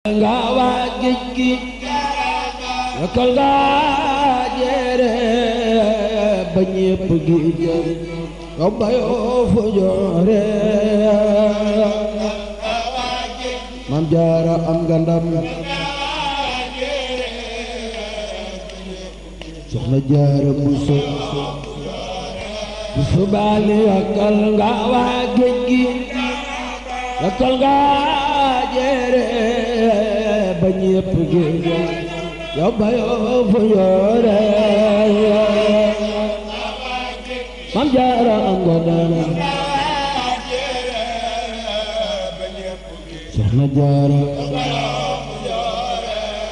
nga waa géej gi yokkal nga jeere ba ñépp gi jëm yow bayoo fu joore Maam Jaara am nga ndam Soxna Jaara Buso Buso baali yokkal nga waa géej gi yokkal nga jeere ba ñépp gi jëm yow bayoo fu joore Maam Jaara am nga ndam Soxna Jaara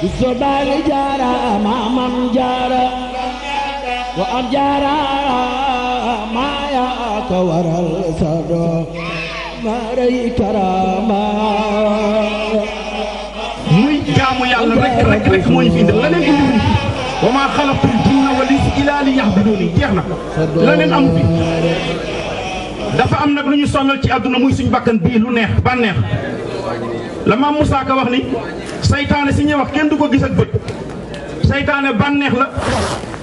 Buso baali Jaara Maam Jaara wa am Jaara maa yaa ko waral sa doom maray karama muy jaamu yàlla rek moo ñu fi indi leneen indi wa maa xalaqtul jinna wal insa illaa liya'buduun jeex na leneen amu fi dafa am nag lu ñu sonal ci àdduna muy suñu bakkan bii lu neex bànneex la maam Moussa Ka wax ni saytaane si ñuy wax kenn du ko gis ak bët saytaane bànneex la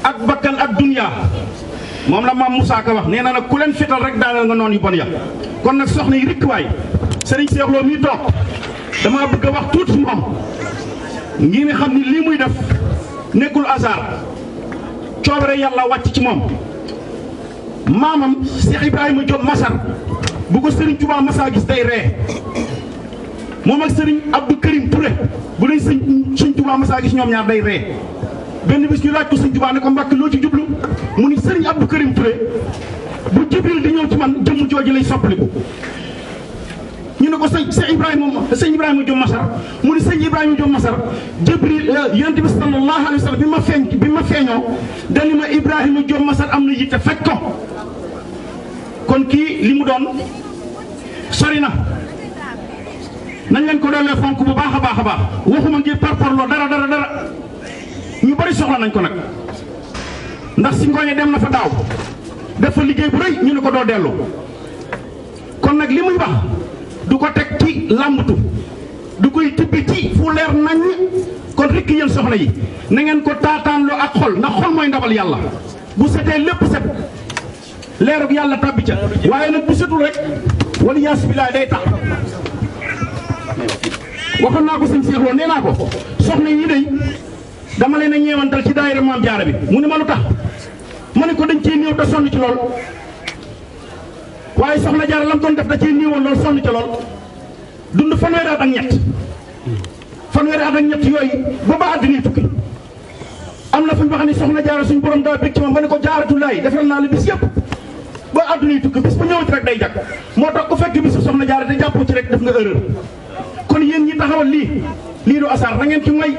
ak bakkan ak dunya moom la maam Moussa Ka wax nee na nag ku leen fital rek daaneel nga noonu yu bon ya kon nag soxna yi rikk waay Serigne Cheikh Lo mii toog dama bëgg a wax tuuti moom ngi ne xam ni lii muy def nekkul hasard coobare yàlla wàcc ci moom maamam Cheikh Ibrahima Diop Masar bu ko Serigne Touba Massa gis day ree moom ak Serigne Abdou Karim Touré bu leen Serigne Touba Massa gis ñoom ñaar day ree benn bis ñu laaj ko Serigne Touba ne ko Mbàkke loo ci jublu mu ni Serigne Abdou Karim Touré bu Jibril di ñëw ci man jëmm jooju lay soppaliku ñu ne ko sëñ Ibrahima Diop Masar mu ni sëñ Ibrahima Diop Masar Jibril yonent bi sallallahu alayhi wa sallam bi ma feeñoo dani ma Ibrahima Diop Masar am na yitte fekk ko kon kii li mu doon sori na nañ leen ko doolee fonk bu baax a baax a baax waxuma ngir parparloo dara ñu bari soxla nañ ko nag ndax si ngooñe dem na fa daaw dafa liggéey bu rëy ñu ne ko doo dellu kon nag li muy wax du ko teg ci làmbatu du koy tibbi ci fu leer nañ kon rikk yéen soxna yi na ngeen ko taataanloo ak xol ndax xol mooy ndabal yàlla bu setee lépp set leerug yàlla tàbbi ca waaye nag bu setul rek wala yaas bilaay day tax waxoon naa ko sëñ Cheikh Lo nee naa ko soxna yi day dama leen a ñeewantal ci daayira Maam Jaara bi mu ne ma lu tax ma ne ko dañ cee néew da sonn ci lool waaye soxna Jaara lam doon def da cee néewoon lool sonn ci lool dund fanweeri at ak ñett yooyu ba ba àddina tukki am na fu ñu wax ni soxna Jaara suñu borom daa bëgg ci moom ba ne ko jaaratulaay defal naa la bis yëpp ba àddina tukki bis ba ñëwati rek day jag moo tax ku fekk bisu soxna Jaara te jàppoo ci rek def nga erreur kon yéen ñi taxawal lii du asaar na ngeen ci may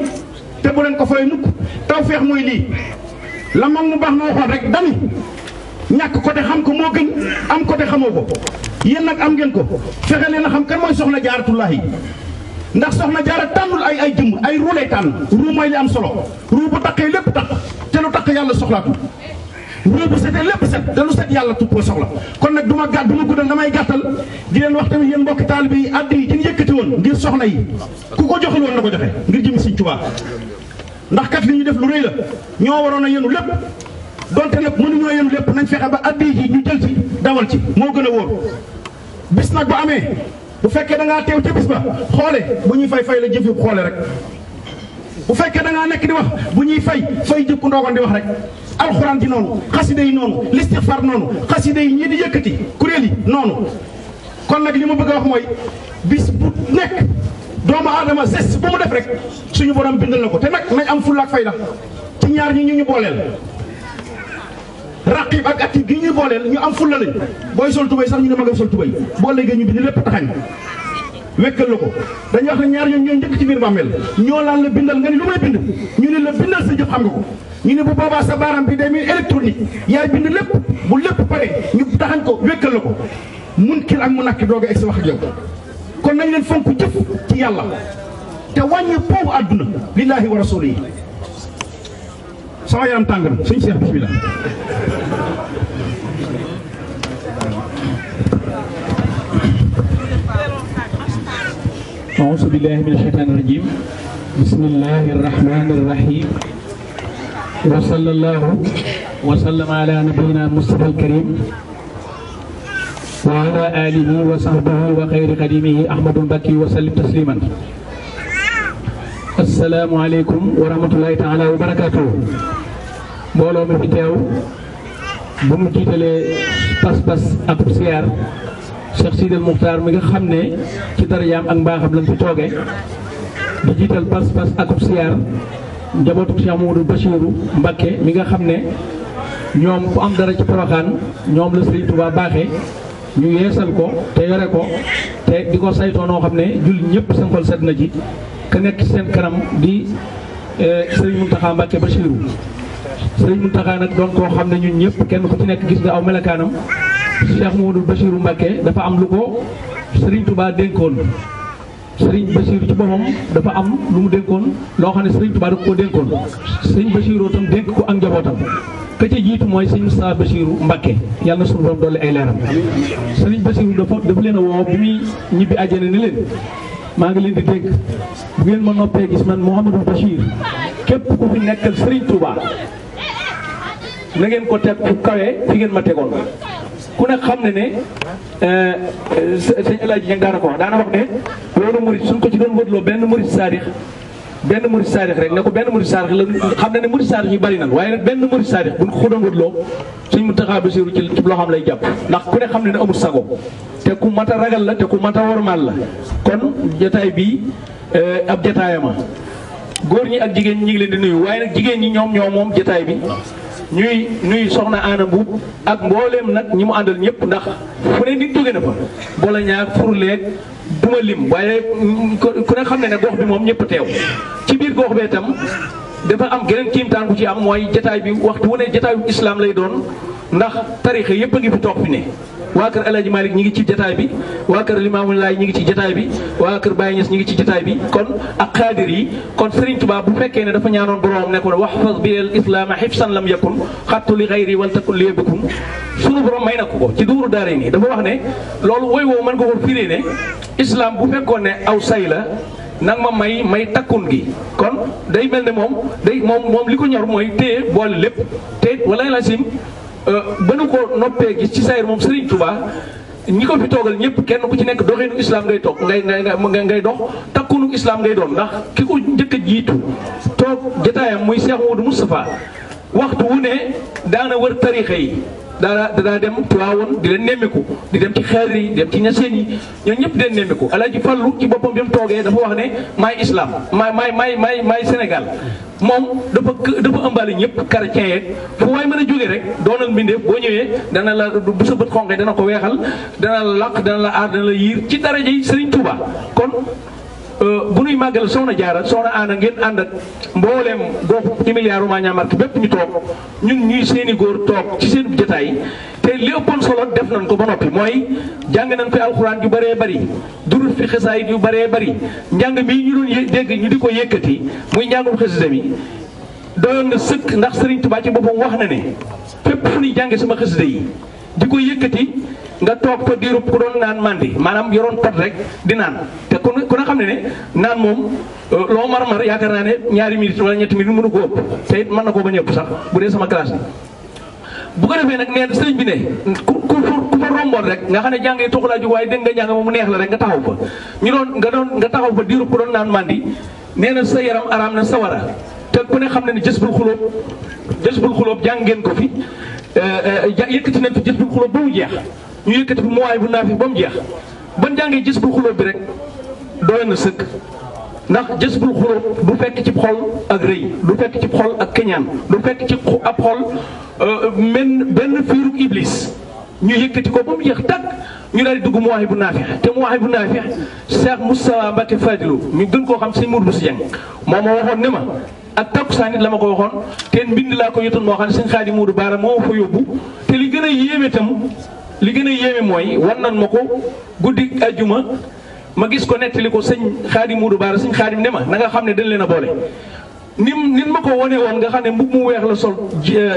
te bu leen ko fay mukk taw feex mooy lii la mag mu baax ma waxoon rek dani ñàkk ko te xam ko moo gën am ko te xamoo ko yéen nag am ngeen ko fexe leen a xam kan mooy soxna jaaratullahi ndax soxna jaara tànnul ay jëmm ay ruu lay tànn ruu mooy li am solo ruu bu taqee lépp taq te lu taq yàlla soxlaatu ruu bu setee lépp set te lu set yàlla tuppoo soxla kon nag du ma guddal damay gàttal di leen wax tamit yéen mbokki taalibe yi addi yi ñu yëkkati woon ngir soxna yi ku ko joxul woon na ko joxe ngir jëmi Sëñ Tuubaa ndax kat li ñu def lu rëy la ñoo waroon a yenu lépp donte nag mënuñoo yenu lépp nañ fexe ba addi yi ñu jël ci dawal ci moo gën a wóor bis nag bu amee bu fekkee da ngaa teew ca bis ba xoole bu ñuy fay la jëf yu xoole rek bu fekkee da ngaa nekk di wax bu ñuy fay jëkku ndoogoon di wax rek alxuraan ji noonu xasida yi noonu listixfaar noonu xasida yi ñii di yëkkati kuréel yi noonu kon nag li ma bëgg a wax mooy bis bu nekk doomu aadama geste bu mu def rek suñu borom bindal na ko te nag nañ am fulla ak fayda ci ñaar ñi ñu booleel raqib ak atib gi ñuy booleel ñu am fulla lañ booy sol tubay sax ñu ne ma nga sol tubay boo léegi ñu bind lépp taxañ wekkal la ko dañuy wax ne ñaar ñoo njëkk ci biir bàmmeel ñoo laan la bindal nga ni lu may bind ñu ne la bindal sa jëf xam nga ko ñu ne bu boobaa sa baaram bi day mel électronique yaay bind lépp bu lépp pare ñu taxañ ko wekkal la ko munkir ak mu nakki doog a egsi wax ak yow kon nañ leen fonk jëf ci yàlla te wàññi poobu àdduna lillahi wa rasulihi sama yaram tàng na suñ seex bismillah أعوذ بالله من الشيطان الرجيم بسم الله الرحمن الرحيم وصلى الله وسلم على نبينا المصطفى الكريم وعلى آله وصحبه وخير قديمه أحمد بكي وسلم تسليما. السلام عليكم ورحمة الله تعالى وبركاته. mbooloo mi fi teew bu mu jiitalee pas-pas ak siyaar Cheikh Sidil Muxtaar mi nga xam ne ci darajaam ak mbaaxam lañ fi toogee di jiital pas-pas ak siyaar njabootu Cheikh Mamadou Bachirou Mbacké mi nga xam ne ñoom ku am dara ci Porokhane ñoom la Serigne Touba baaxee ñu yeesal ko te yore ko te di ko saytoo noo xam ne jullit ñëpp seen xol sedd na ci ka nekk ci seen kanam di Serigne Mountakha Mbacké Bachirou. Serigne Mountakha nag doon koo xam ne ñun ñëpp kenn ku ci nekk gis nga aw melakaanam Cheikh Mamadou Bachirou Mbacké dafa am lu ko Serigne Touba dénkoon Serigne Bachirou ci boppam dafa am lu mu dénkoon loo xam ne Serigne Touba dafa koo dénkoon Serigne Bachirou tam dénk ko ak njabootam ka ca jiitu mooy Serigne Moustapha Bachirou Mbacké yàlla na suñu borom dolli ay leeram Serigne Bachirou dafa leen a woo bi muy ñibbi àjjana ni leen maa ngi leen di dénk bu ngeen ma noppee gis man Mouhamadou Bachir képp ku fi nekkal Serigne Touba na ngeen ko teg fu kawe fi ngeen ma tegoon ku ne xam ne sëñ El Hadj Niang daana ko wax daana wax ne loolu murid suñ ko ci doon wëtloo benn murid saadix rek ne ko benn murid saadix la xam ne murid saadix yi bari nan waaye nag benn murid saadix buñ ko doon wëtloo suñ Mountakha Bassirou ci loxoom lay jàpp ndax ku ne xam ne amul sago te ku mat a ragal la te ku mat a wormaal la kon jotaay bii ab jotaayama góor ñi ak jigéen ñi ngi leen di nuyu waaye nag jigéen ñi ñoom moom jotaay bi ñuy nuyu soxna Anna Mbuub ak mbooleem nag ñi mu àndal ñëpp ndax fu ne nit jóge na fa boole ñaar furuleeg duma lim waaye ku ne xam ne gox bi moom ñëpp teew ci biir gox bee tam dafa am geneen kiimtaan bu ci am mooy jataay bi waxtu wu ne jataayu islam lay doon ndax tarixa yëpp a ngi fi toog fi ne waa kër El Hadj Malick ñi ngi ci jataay bi waa kër Limaamu Laay ñi ngi ci jataay bi waa kër Baye Niass ñi ngi ci jataay bi kon ak xaadir yi kon Serigne Touba bu fekkee ne dafa ñaanoon borom ne ko wahfaz bi al islaama hifsan lam yakun xattu li xayri wal takun li yabkun sunu borom may na ko ci duuru daare nii dafa wax ne loolu woy woowu mën nga ko firee ne islam bu fekkoon ne aw say la nag ma may takkun gi kon day mel ne moom li ko ñor mooy téye boole lépp te wala la sim ba nu ko noppee gis ci sayir moom Serigne Touba ñi ko fi toogal ñëpp kenn ku ci nekk doxinu islam ngay toog ngay dox takkunu islam ngay doon ndax ki ko njëkk a jiitu toog jotaayam muy Cheikh Modou Moustapha waxtu wu ne daana wër tarixa yi daa dem Tiwaawoon di leen nemmiku di dem ci xeer yi di dem ci ñaseen yi ñoo ñëpp di leen nemmiku Alaaji Fallu ci boppam bi mu toogee dafa wax ne maay islam maay Sénégal moom dafa ëmbaale ñëpp chrétien yeeg fu waay mën a jógee rek doonal mbindeef boo ñëwee dana la bu sa bët xonqee dana ko weexal dana la làq dana la aar dana la yiir ci daraja yi Serigne Touba kon bu nuy màggal soxna Jaara soxna Anna ngeen ànd ak mbooleem goxu ci milliard maa ñaamark bépp ñu toog ñun ñuy seeni góor toog ci seen jotaay te li ëppoon solo def nañ ko ba noppi mooy jàng nañ fi alxuraan yu bëree bëri durus fi xasaayid yu bëree bëri njàng mii ñu doon dégg ñu di ko yëkkati muy njàngum xasida mi doyoon na sëkk ndax Serigne Touba ci boppam wax na ne fépp fu ñuy jànge sama xasida yi di ko yëkkati nga toog fa diirub ku doon naan mandi maanaam yoroon pot rek di naan te ku ne xam ne naan moom loo mar yaakaar naa ne ñaari minutes wala ñetti minutes mënu ko ëpp te it mën na koo bañ a ëpp sax bu dee sama classe bi bu ko defee nag nee sëriñ bi ne ku fa romboon rek nga xam ne jàng yi toxulaa jóg waaye dégg nga jàng moom mu neex la rek nga taxaw fa nga taxaw fa diirub ku doon naan mandi nee na sa yaram araam na sawara te ku ne xam ne ne jësbul xulóob jàng ngeen ko fi yëkkati nañ fi jësbul xulóob ba mu jeex ñu yëkkati fi muwaay bu naafi ba mu jeex ban jàngee jësbul xulóob bi rek doy na sëkk ndax jësbul xulóob du fekk ci xol ak rëy du fekk ci xol ak keñaan du fekk ci ab xol benn fiiruk iblis ñu yëkkati ko ba mu jeex tàkk ñu daal di dugg muwaay bu naafi te muwaay bu naafi Cheikh Moustapha Mbacké Fadilou ñu gën koo xam sëñ Mourou Si Dieng moom ma waxoon ne ma ak takkusaan nit la ma ko waxoon te mbind laa ko yotoon moo xam ne sëñ Xaadi Muudu Baara moo fa yóbbu te li gën a yéeme mooy wan nan ma ko guddi ajjuma ma gis ko nettali ko sëñ Xaadi Muudu Baara sëñ Xaadim ne ma na nga xam ne dañ leen a boole nin ma ko wone woon nga xam ne mbubb mu weex la sol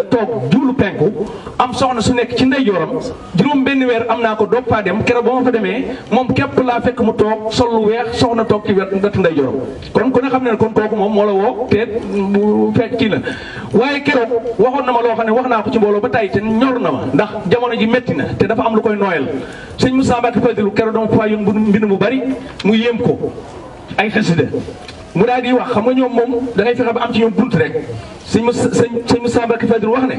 toog jublu penku am soxna su nekk ci ndeyjooram juróom benn weer am naa ko doog faa dem keroog ba ma fa demee moom képp laa fekk mu toog sol lu weex soxna toog ci wetu ndeyjooram kon ku ne xam ne kon kooku moom moo la woo te mu fekk kii la waaye keroog waxoon na ma loo xam ne wax naa ko ci mbooloo ba tey te ñor na ma ndax jamono ji métti na te dafa am lu koy nooyal sëñ Moussa Mbacke Fadilu keroog dama faa yoon mbind mu bari mu yéem ko ay xasida mu daal di wax xam nga ñoom moom da ngay fexe ba am ci ñoom bunt rek sëñ Moussa Mbacke Fadilu wax ne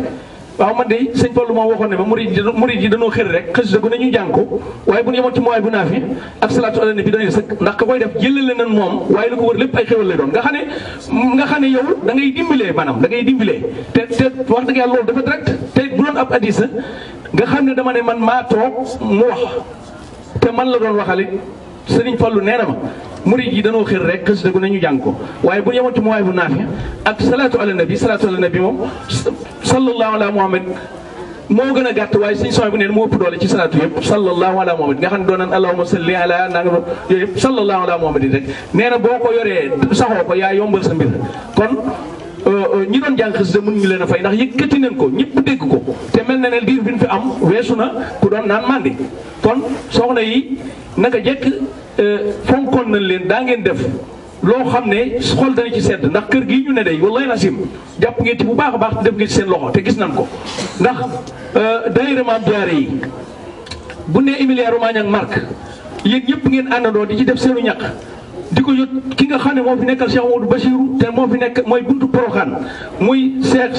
waaw man de sëñ Fallu moom waxoon ne ma murid yi dañoo xër rek xasida gu ne ñu jàng ko waaye bu ñu yemoon ci mooy bu naafi ak salaatu ala nabi doy sëkk ndax ka koy def jëlale nan moom waaye lu ko wër lépp ay xéwal lay doon nga xam ne yow da ngay dimbalee maanaam da ngay dimbalee te wax dëgg yàlla loolu dafa direct te bu doon ab addisa nga xam ne dama ne man maa toog mu wax te man la doon waxalit Sëriñ Fallu nee na ma murid yi dañoo xër rek xasida gu ne ñu jàng ko waaye bu ñu yemoon ci mooy bu naafi ak salaatu ala nabi moom sallallahu ala muhammad moo gën a gàtt waaye suñu sooy bu neen moo ëpp doole ci salaatu yëpp sallallahu ala muhammad nga xam ne doon naan allahumma salli ala nanga yooyu yëpp sallallahu ala muhammad yi rek nee na boo ko yoree saxoo ko yaa yombal sa mbir kon ñi doon jàng xasida mën ñu leen a fay ndax yëkkati nañ ko ñëpp dégg ko te mel na ne diir bi ñu fi am weesu na ku doon naan mandi kon soxna yi naka jekk fonkoon nañ leen daa ngeen def loo xam ne xol dana ci sedd ndax kër gii ñu ne day wallahi nasim jàpp ngeen ci bu baax a baax def ngeen ci seen loxo te gis nañ ko ndax daayira Maam Jaara yi bu ne Emilia Romagna ak Marc yéen ñëpp ngeen àndandoo di ci def seenu ñaq di ko yot ki nga xam ne moo fi nekkal Cheikh Modou Bachirou te moo fi nekk mooy buntu Porokhane muy Cheikh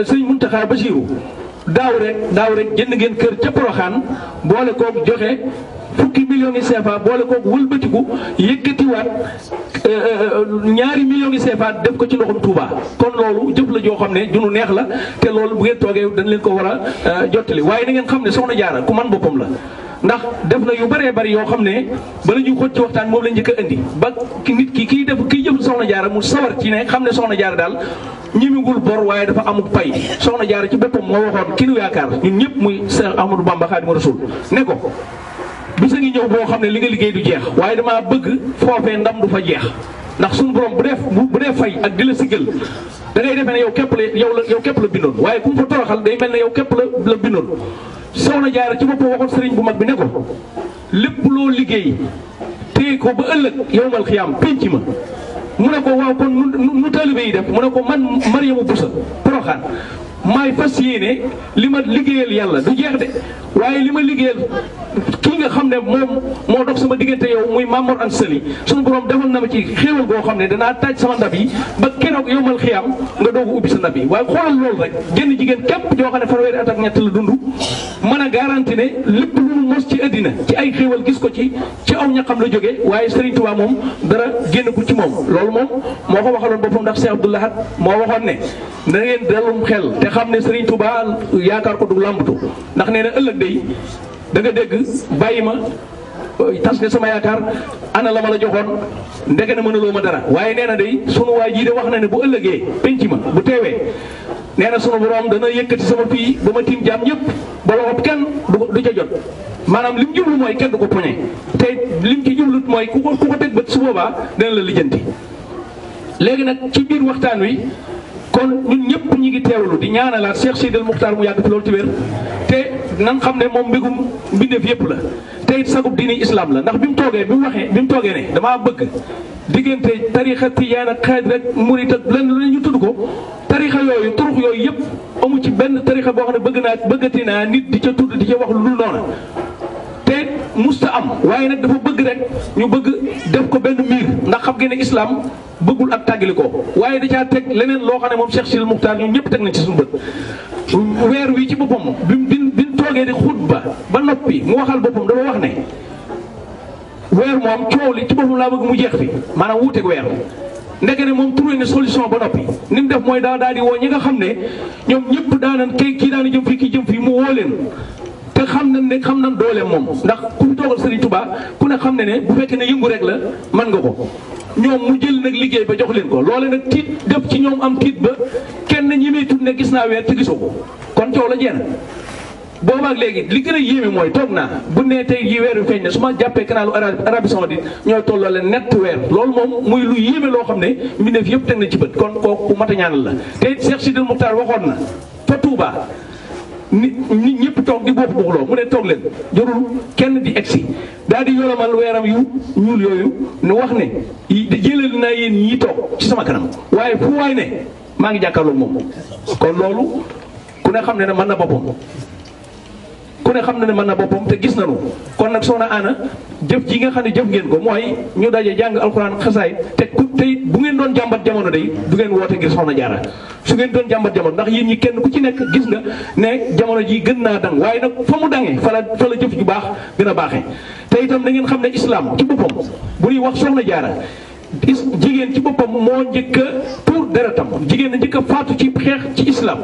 Sëñ Mountakha Bachirou daaw rek jënd ngeen kër ca Porokhane boole koog joxe fukki millions yi CFA boole koog wëlbatiku yëkkatiwaat ñaari millions yi CFA def ko ci ndoxum Touba kon loolu jëf la joo xam ne junu neex la te loolu bu ngeen toogee dañ leen ko war a jottali waaye na ngeen xam ne soxna Jaara ku man boppam la ndax def na yu bëree bëri yoo xam ne bala ñu xóot ci waxtaan moom la njëkk a indi ba nit kii jëf soxna Jaara mu sawar ci ne xam ne soxna Jaara daal ñimiwul bor waaye dafa amuk pay soxna Jaara ci boppam moo waxoon ki nu yaakaar ñun ñëpp muy Cheikh Ahmadou Bamba Khadimu Rasul ne ko bisa ngi ñëw boo xam ne li nga liggéey du jeex waaye damaa bëgg foofee ndam du fa jeex ndax suñu borom bu dee fay ak di la siggal da ngay defee ne yow képp la bindoon waaye ku mu fa toroxal day mel ne yow képp la bindoon soxna Jaara ci boppam waxoon sëriñ bu mag bi ne ko lépp loo liggéey téye ko ba ëllëg yowmal xiyaam pénc ma mu ne ko waaw kon nu taalibe yi def mu ne ko man Mariama Boussa Porokhane maay fas yéene li ma liggéeyal yàlla du jeex de waaye li ma liggéeyal kii nga xam ne moom moo dox sama diggante yow muy Mamor Anta Sali suñu borom defal na ma ci xéewal goo xam ne danaa taaj sama ndab yi ba keroog yowmal xiyaam nga doog a ubbi sa ndab yi waaye xoolal loolu rek génn jigéen képp joo xam ne fanweeri at ak ñett la dund mën a garanti ne lépp lu mu mos ci àddina ci ay xéewal gis ko ci aw ñaqam la jógee waaye Serigne Touba moom dara génn ko ci moom loolu moom moo ko waxaloon boppam ndax Cheikh Abdou Lahad moo waxoon ne na ngeen dalum xel te xam ne Serigne Touba yaakaar ko du làmbatu ndax nee na ëllëg day da nga dégg bàyyi ma tas nga sama yaakaar ana la ma la joxoon ndege na mënuloo ma dara waaye nee na day sunu waay jii de wax na ne bu ëllëgee penc ma bu teewee nee na sunu borom dana yëkkati sama fii ba ma tiim jaam ñëpp ba loxob kenn du ca jot maanaam lim jublu mooy kenn du ko poñe te lim ci jublut mooy ku ko teg bët su boobaa dana la lijjanti léegi nag ci biir waxtaan wi kon ñun ñëpp ñi ngi teewlu di ñaanalaat Cheikh Sidil Muxtaar mu yàgg fi loolu ci wér te nan xam ne moom mbégum mbindeef yëpp la te it sagub diini islam la ndax bi mu toogee ne damaa bëgg diggante tarixa tijaan ak xaadir rek murit ak lenn lu ñu tudd ko tarixa yooyu turux yooyu yëpp amu ci benn tarixa boo xam ne bëggati naa nit di ca tudd di ca wax lu dul noona te musta am waaye nag dafa bëgg rek ñu bëgg def ko benn miir ndax xam ngeen ne islam bëggul ak tàggali ko waaye da caa teg leneen loo xam ne moom Cheikh Sidil Muxtaar ñun ñëpp teg nañ ci suñu bët weer wi ci boppam bi toogee di xutba ba noppi mu waxal boppam dafa wax ne weer moom coow li ci boppam laa bëgg mu jeex fi maanaam wuuteeg weer ndeke ne moom trouvé ne solution ba noppi ni mu def mooy daal di woo ñi nga xam ne ñoom ñëpp daanan kii daana jëm fii kii jëm fii mu woo leen te xam nañ dooleem moom ndax ku fi toogal Serigne Touba ku ne xam ne bu fekkee ne yëngu rek la mën nga ko ñoom mu jël nag liggéey ba jox leen ko loole nag tiit def ci ñoom am tiit ba kenn ñi may tudd ne gis naa weer te gisoo ko kon coow la jeex boobaag léegi li gën a yéeme mooy toog naa bu ne tey yi weer wi feeñ ne su ma jàppee canal Arabie Saoudite ñooy tolloo leen nett weer loolu moom muy lu yéeme loo xam ne mbindeef yëpp teg na ci bët kon kooku mat a ñaanal la te Cheikh Sidil Muxtaar waxoon na fa Touba nit ñëpp toog di buux buuxloo mu ne toog leen jarul kenn di egsi daal di yolomal weeram yu ñuul yooyu nu wax ne jëlal naa yéen ñii toog ci sama kanam waaye fu waay ne maa ngi jàkkaarloo moom kon loolu ku ne xam ne mën na boppam ku ne xam na ne mën na boppam te gis nañu kon nag soxna Anna jëf ji nga xam ne jëf ngeen ko mooy ñu daje jàng alxuraan xasaay te tey bu ngeen doon jàmbat jamono day du ngeen woote ngir soxna Jaara su ngeen doon jàmbat jamono ndax yéen ñi kenn ku ci nekk gis nga ne jamono ji gën naa dang waaye nag fa mu dangee fa la jëf ju baax gën a baaxee te itam da ngeen xam ne islam ci boppam bu ñuy wax soxna Jaara jigéen ci boppam moo njëkk a tuur deretam jigéen a njëkk a faatu ci xeex ci islam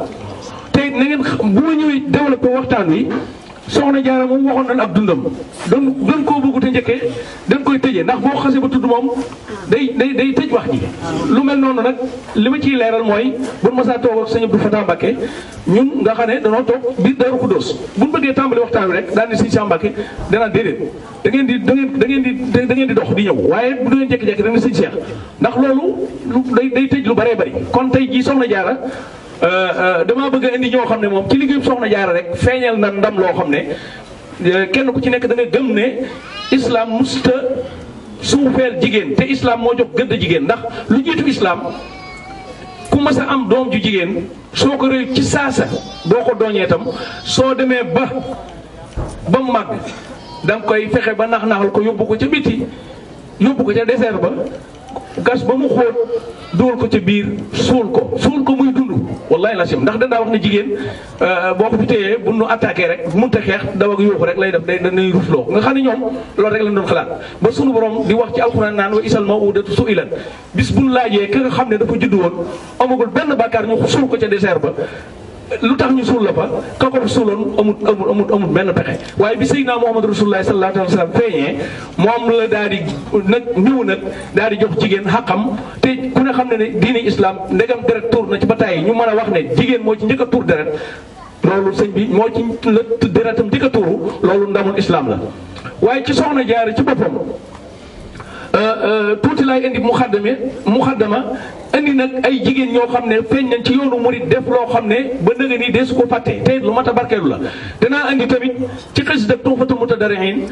te na ngeen bu ma ñëwee développé waxtaan wi soxna Jaara moom waxoon nañ ab dundam doon koo bëggu te njëkkee dañ koy tëjee ndax boo xasee ba tudd moom day tëj wax ji lu mel noonu nag li ma ciy leeral mooy buñ masaa toog ak sëñ Abdou Fatah Mbacké ñun nga xam ne danoo toog biir Daaru Xuddoos buñ bëggee tàmbali waxtaan wi rek daal ni sëñ Cheikh Mbacké danaa déedéet da ngeen di dox di ñëw waaye bu ngeen jékki-jékki da nga sëñ Cheikh ndax loolu day tëj lu bëree bëri kon tey jii soxna Jaara damaa bëgg a indi ñoo xam ne moom ci liggéeyu soxna Jaara rek feeñal na ndam loo xam ne kenn ku ci nekk da nga gëm ne islam musta suufeel jigéen te islam moo jox gëdd jigéen ndax lu jiitu islam ku mas a am doom ju jigéen soo ko réew ci saasa boo ko dooñee tam soo demee ba mu màgg da nga koy fexe ba nax-naxal ko yóbbu ko ca biti yóbbu ko ca désert ba gas ba mu xóot dugal ko ca biir suul ko muy dund wallahi la sim ndax danaa wax ne jigéen boo ko fi téyee bu nu attaqué rek mënut a xeex daw ak yuuxu rek lay def dañuy rusloo nga xam ne ñoom loolu rek lañ doon xalaat ba sunu borom di wax ci alxuraan naan wa isal mawudatu su'ilat bis bu nu laajee ka nga xam ne dafa judd woon amagul benn bàkkaar ñu suul ko ca désert ba lu tax ñu suul la fa ka ko suuloon amut benn pexe waaye bi Seydina Muhammad Rasulullah sallallahu alayhi wa sallam feeñee moom la daal di nag ñëw nag daal di jox jigéen xaqam te ku ne xam ne diine islam ndegam deret tuur na ci ba tàyyi ñu mën a wax ne jigéen moo ci njëkk a tuur deret loolu sëñ bi moo ci la deretam njëkk a tuuru loolu ndamul islam la waaye ci soxna Jaara ci boppam tuuti laay indi muxaddama indi nag ay jigéen ñoo xam ne feeñ nañ ci yoonu murid def loo xam ne ba nëga nii dee su ko fàtte te lu mat a barkeelu la danaa indi tamit ci xasida Tuhfatul Mutadarrihin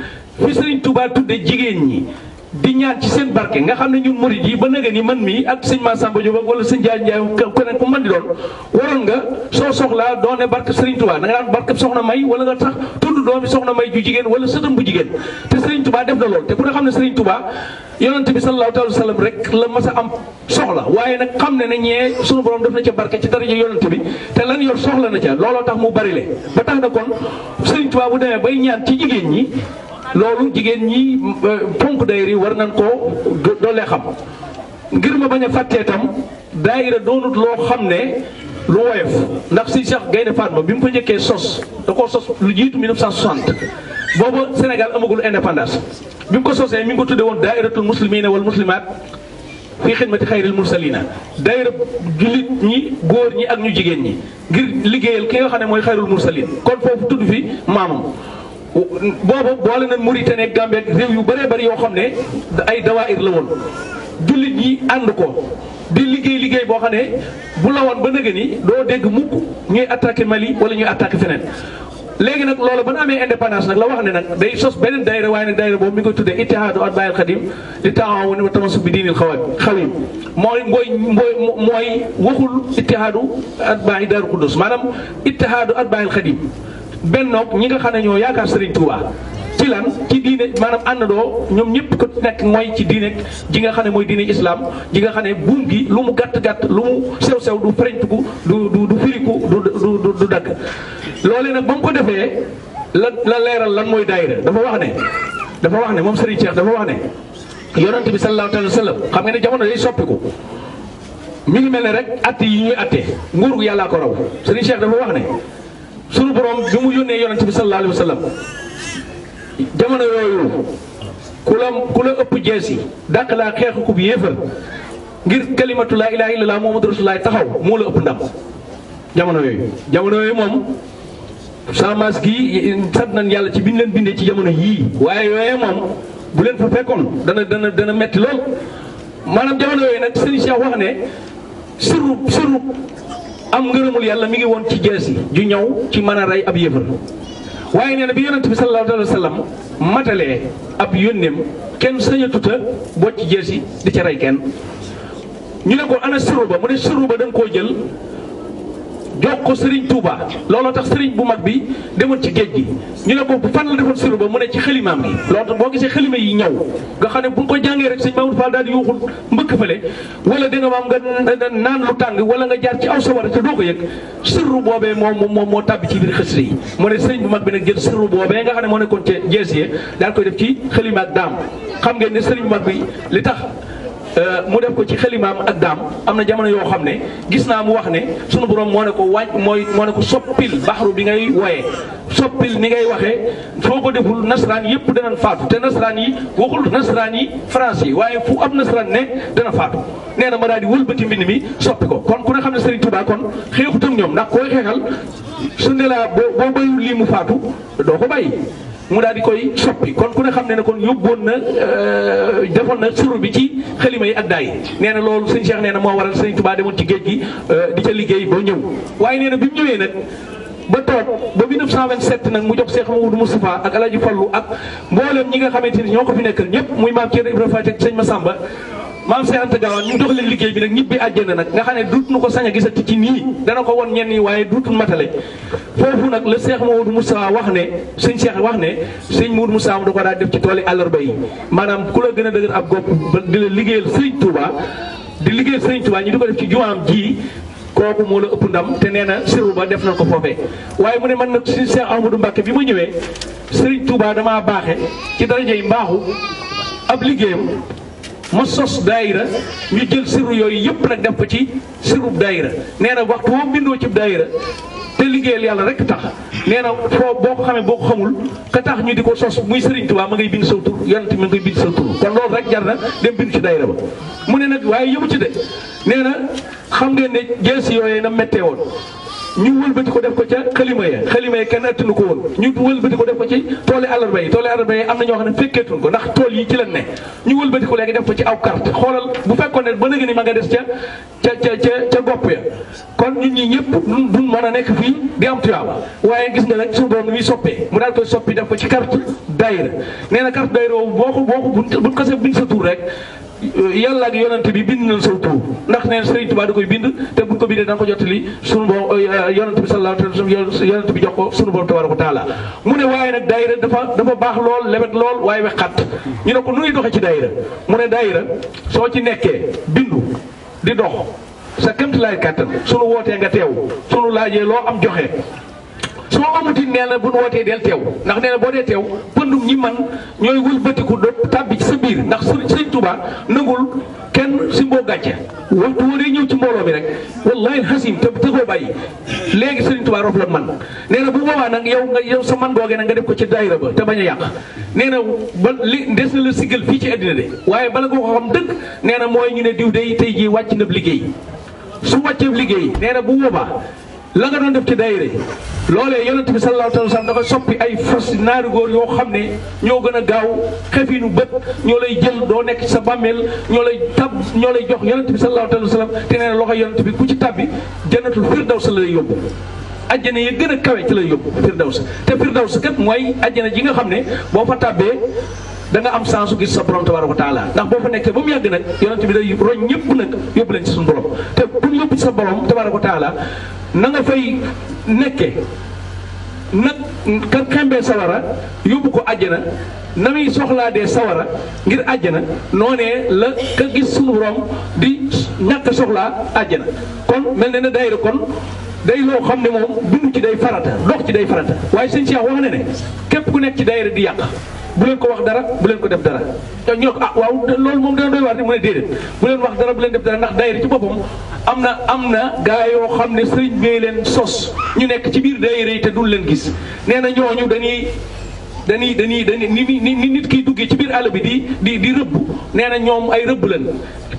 fi Sëriñ Tuubaa tudde jigéen ñi di ñaan ci seen barke nga xam ne ñun murid yi ba nëga ni man mii ak sëñ Massamba Diop wala sëñ Ndiaye Ndiaye keneen ku mën di doon waroon nga soo soxlaa doone barke Sëriñ Tuubaa da nga daan barke soxna May wala nga tax tudd doomi soxna May ju jigéen wala sëtam bu jigéen te Sëriñ Tuubaa def na lool te ku ne xam ne Sëriñ Tuubaa yonent bi sallallahu alayhi wa sallam rek la mas a am soxla waaye nag xam ne ñee sunu borom def na ca barke ci daraja yonent bi te lan yor soxla na ca looloo tax mu bari le ba tax na kon Sëriñ Tuubaa bu demee bay ñaan ci jigéen ñi loolu jigéen ñi ponk daayira war nañ koo doolee xam ngir ma bañ a fàttee tam daayira doonut loo xam ne lu woyof ndax si Cheikh Gaynde Fatma bi mu ko njëkkee sos da koo sos lu jiitu 1960 boobu Sénégal amagul indépendance bi mu ko sosee mi ngi ko tudde woon daayiratul muslimina wal muslimaat fii xidmati xayril mursalina daayira jullit ñi góor ñi ak ñu jigéen ñi ngir liggéeyal ki nga xam ne mooy xayrul mursalin kon foofu tudd fi maamam boobu boole nañ Mauritanie ak Gambie ak réew yu bëree bëri yoo xam ne ay dawaayir la woon jullit ñi ànd ko di liggéey boo xam ne bu la woon ba nëgë ni doo dégg mukk ñuy attaqué Mali wala ñuy attaqué feneen léegi nag loolu ba nu amee indépendance nag la wax ne nag day sos beneen daayira waaye nag daayira boobu mi ngi koy tuddee Ittihaadu Atbaa'il Xadim li taawun wa tamassuk bi diinil xawim mooy waxul Ittihaadu Atbaa'i Daaru Xuddus maanaam Ittihaadu Atbaa'il Xadim bennoog ñi nga xam ne ñoo yaakaar Serigne Touba ci lan ci diine maanaam àndandoo ñoom ñëpp ko nekk mooy ci diine ji nga xam ne mooy diine islam ji nga xam ne buum gi lu mu gàtt lu mu sew du fereñtuku du firiku du dagg loolee nag ba mu ko defee la leeral lan mooy daayira dafa wax ne moom Serigne Cheikh dafa wax ne yonent bi sallallahu alayhi wa sallam xam nga ne jamono day soppiku mi ngi mel ne rek atte yi ñuy atte nguur gu yàllaa ko raw Serigne Cheikh dafa wax ne sunu borom bi mu yónnee yonent bi sallallahu alayhi wa sallam jamono yooyu ku la ëpp jees yi dàq laa xeexu ko bi yéefar ngir kalimatu laa ilaaha illallah muhammadu rasulullah taxaw moo la ëpp ndam jamono yooyu moom samaas gi sant nañ yàlla ci biñ leen bindee ci jamono yii waaye yooyee moom bu leen fa fekkoon dana metti lool maanaam jamono yooyu nag sëriñ Cheikh wax ne sirru am ngërëmul yàlla mi ngi woon ci jeesi ju ñëw ci mën a rey ab yëfër waaye nee na bi yonent bi sallallahu alayhi wa sallam matalee ab yónneem kenn sañatuta bocc ci jeesi di ca rey kenn ñu ne ko ana sirru ba mu ne sirru ba da nga koo jël jox ko Serigne Touba looloo tax Serigne bu mag bi demoon ci géej gi ñu ne ko fan la defoon sirru ba mu ne ci xalimaam gi loolu tax boo gisee xalima yi ñëw nga xam ne bu ñu ko jàngee rek sëñ Mamadou Fall daal di yuuxul mbëkk fële wala da nga maam nga naan lu tàng wala nga jaar ci aw sawara te doo ko yëg sirru boobee moom moo tàbbi ci biir xasida yi mu ne Serigne bu mag bi nag jël sirru boobee nga xam ne moo nekkoon ca jeesiye daal koy def ci xalima ak daam xam ngeen ne Serigne bu mag bi li tax mu def ko ci xalimaam ak daam am na jamono yoo xam ne gis naa mu wax ne sunu borom moo ne ko moo ne ko soppil baxaru bi ngay woyee soppil ni ngay waxee foo ko deful nasaraan yëpp danañ faatu te nasaraan yi waxul nasaraan yi France yi waaye fu ab nasaraan ne dana faatu nee na ma daal di wëlbati mbind mi soppi ko kon ku ne xam ne Serigne Touba kon xeexut ak ñoom ndax koy xeexal su ne la boo bayul lii mu faatu doo ko bàyyi mu daal di koy soppi kon ku ne xam ne kon yóbboon na defoon na sirru bi ci xalima yi ak daay nee na loolu sëñ Cheikh nee na moo waral sëñ Touba demoon ci géej gi di ca liggéey ba ñëw waaye nee na bi mu ñëwee nag ba toog ba 1927 nag mu jox Cheikh Mamadou Moustapha ak El Hadj Fallou ak mboolem ñi nga xamante ni ñoo ko fi nekkal ñëpp muy maam Thierno Ibrahima Faty ak sëñ Massamba maam Cheikh Anta Gaawaan ñu jox leen liggéey bi nag ñibbi àjjana nag nga xam ne duut nu ko sañ a gisati ci nii dana ko won ñenn ñi waaye duutul matale foofu nag la Cheikh Mamadou Moussa wax ne sëñ Cheikh wax ne sëñ Mamadou Moussa da ko daal def ci tooli àllarba yi maanaam ku la gën a dëgër ab gopp ba di la liggéeyal Sëriñ Touba di liggéeyal Sëriñ Touba ñu di ko def ci jumaam ji kooku moo la ëpp ndam te nee na sirru ba def nañ ko foofee waaye mu ne man nag si Cheikh Ahmadou Mbacké bi ma ñëwee Sëriñ Touba damaa baaxe ci daraja yi mbaaxu ab liggéeyam ma sos daayira ñu jël sirru yooyu yëpp nag def ko ci sirru daayira nee na waxtu woo bindoo ci daayira te liggéeyal yàlla rek tax nee na foo boo ko xamee boo ko xamul ka tax ñu di ko sos muy Serigne Touba ma ngay bind saw tur yonent mi ngay bind saw tur kon loolu rek jar na dem bind ci daayira ba mu ne nag waaye yëmu ci de nee na xam ngeen ne jeesi yooyu na méttee woon ñu wëlbati ko def ko ca xalima ya kenn attanu ko woon ñu wëlbati ko def ko ci tooli àllarba yi am na ñoo xam ne fekkeetuñ ko ndax tool yi ci lañ ne ñu wëlbati ko léegi def ko ci aw carte xoolal bu fekkoon ne ba léegi ni ma nga des ca gopp ya kon ñun ñi ñëpp duñ mën a nekk fii di am tuyaaba waaye gis nga nag suñu borom ni muy soppee mu daal koy soppi def ko ci carte daayira nee na carte daayira boo ko buñ xasee bind sa tur rek yàlla ak yonent bi bind nañ saw tur ndax nee na Serigne Touba da koy bind te buñ ko bindee danga ko jottali sunu borom yonent bi sallallahu alayhi wa sallam yonent bi jox ko sunu borom tabaaraka wa taala mu ne waaye nag daayira dafa baax lool lewet lool waaye wexxat ñu ne ko nu ñuy doxee ci daayira mu ne daayira soo ci nekkee bindu di dox sa kéemtalaay kàttan sunu wootee nga teew sunu laajee loo am joxe soo amuti nee na bu nu wootee del teew ndax nee na boo dee teew pëndum ñi man ñooy wëlbatiku do tàbbi ci sa biir ndax Sëriñ Touba nangul kenn si mboo gàcce waxtu woo dee ñëw ci mbooloo mi rek wallahi xasim te koo bàyyi léegi Sëriñ Touba rof la man nee na bu boobaa nag yow sa man googee nag nga def ko ci daayira ba te bañ a yàq nee na ba li des na la siggal fii ci àddina de waaye bala nga ko xam dëgg nee na mooy ñu ne diw day tey jii wàcc na liggéey su wàccee liggéey nee na bu boobaa la nga doon def ci daayira loolee yonent bi sallallahu alayhi wa sallam dafa soppi ay fas naari góor yoo xam ne ñoo gën a gaaw xefinu bët ñoo lay jël doo nekk ci sa bàmmeel ñoo lay jox yonent bi sallallahu alayhi wa sallam te nee na loxo yonent bi ku ci tabbi jannatul firdaws la lay yóbbu ajjana yi gën a kawe ci lay yóbbu firdaws te firdaws kat mooy ajjana ji nga xam ne boo fa tabbee da nga am sansu gis sa borom tabaaraka wa taala ndax boo fa nekkee ba mu yàgg nag yonent bi day roñ ñëpp nag yóbbu leen ci suñu borom te bu ñu yóbbu ci sa borom tabaaraka wa taala na nga fay nekkee nag ka xembee sawara yóbbu ko àjjana na muy soxlaa dee sawara ngir àjjana noonee la ka gis sunu borom di ñàkk soxlaa àjjana kon mel na ne daayira kon day loo xam ne moom bindu ci day farata dox ci day farata waaye sëñ Cheikh wax na ne képp ku nekk ci daayira di yàq bu leen ko wax dara bu leen ko def dara ñu ne ko ah waaw loolu moom dana doy waar ne mu ne déedéet bu leen wax dara bu leen def dara ndax daayira ci boppam am na gaa yoo xam ne sëriñ bee leen sos ñu nekk ci biir daayira yi te dul leen gis nee na ñooñu dañuy dañuy ni nit kiy duggee ci biir àll bi di rëbb nee na ñoom ay rëbb lañ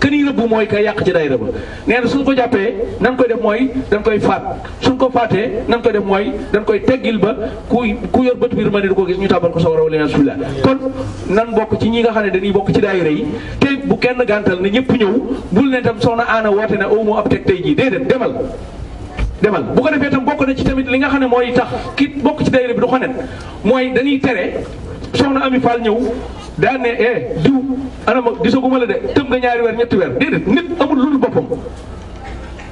këni rëbb mooy ka yàq ci daayira ba nee na suñ ko jàppee nan koy def mooy dañ koy faat suñ ko faatee nan koy def mooy dañ koy teggil ba ku yor bët biir ma ne du ko gis ñu tàbbal ko sawara wala bismillah kon nan bokk ci ñi nga xam ne dañuy bokk ci daayira yi te bu kenn gàntal ne ñëpp ñëw bul ne tam soxna Aana woote ne aw moo ab teg tey jii déedéet demal bu ko defee tam bokk na ci tamit li nga xam ne mooy tax ki bokk ci daayira bi du xonet mooy dañuy tere soxna Ami Fall ñëw daan ne diw anama gisaguma la de tëm nga ñaari weer ñetti weer déedéet nit amul lu dul boppam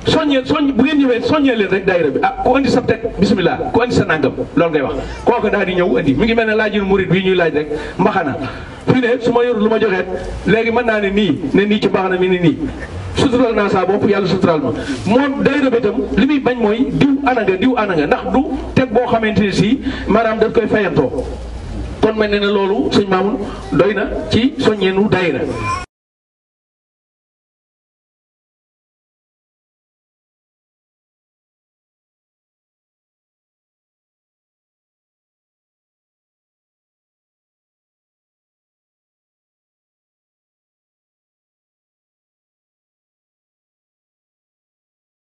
soññ bu ngeen ñëwee soññee leen rek daayira bi ku andi sa teg bismillah ku andi sa nangam loolu ngay wax kooku daal di ñëw andi mi ngi mel ne laajul murid bii ñuy laaj rek mbaxana fii ne su ma yorul lu ma joxeet léegi mën naa ne nii ci mbaxana mi ne nii sutural naa saa bopp yàlla sutural ma moom daayira bi itam li muy bañ mooy diw ana nga ndax du teg boo xamante ne si maanaam daf koy fayantoo kon mel ne loolu sëñ Mamoun doy na ci soññeenu daayira